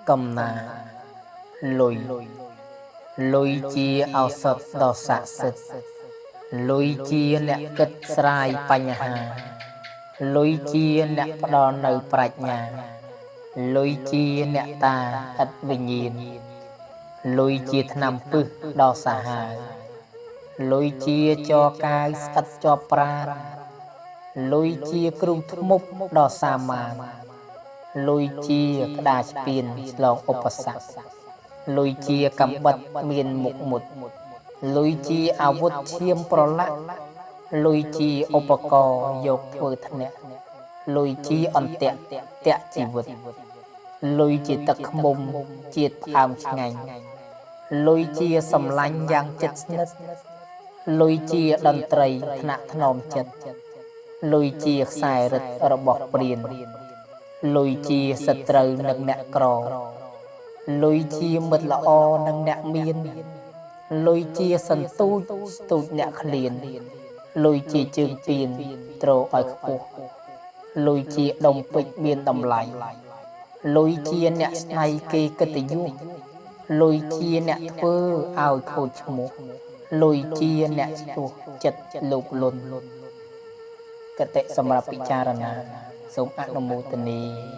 កំណាលុយ លុយជាឱសថដ៏ស័ក្តិសិទ្ធិ លុយជាអ្នកគិតស្រាយបញ្ហា លុយជាអ្នកផ្ដល់នូវប្រាជ្ញា លុយជាអ្នកតាឥតវិញ្ញាណ លុយជាថ្នាំពឹសដ៏សាហាវ លុយជាចកាវស្អិតជាប់ប្រាណ លុយជាគ្រូធ្មប់ដ៏សាមាញ លុយជាក្តារស្ពានឆ្លងឧបសគ្គ លុយជាកំបិតមានមុខមុត លុយជាអាវុធឈាមប្រឡាក់ លុយជាឧបករណ៍យកធ្វើធ្នាក់ លុយជាអន្ទាក់តាក់ជីវិត លុយជាទឹកឃ្មុំជាតិផ្អើមឆ្ងាញ់ លុយជាសម្លាញ់យ៉ាងជិតស្និទ្ធ លុយជាតន្ត្រីថ្នាក់ថ្នមចិត្ត លុយជាខ្សែរឹតរបស់ព្រាន លុយជាសត្រូវនឹងអ្នកក្រ លុយជាមិត្តល្អនឹងអ្នកមាន លុយជាសន្ទូចស្ទូចអ្នកឃ្លាន លុយជាជើងពៀនទ្រឲ្យខ្ពស់ លុយជាដុំពេជ្រមានតម្លៃ លុយជាអ្នកស្នៃគេកិត្តិយស លុយជាអ្នកធ្វើឲ្យខូចឈ្មោះ លុយជាអ្នកឆ្លោះចិត្តលោភលន់។ កតិសម្រាប់ពិចារណា សូមអនុមោទនា។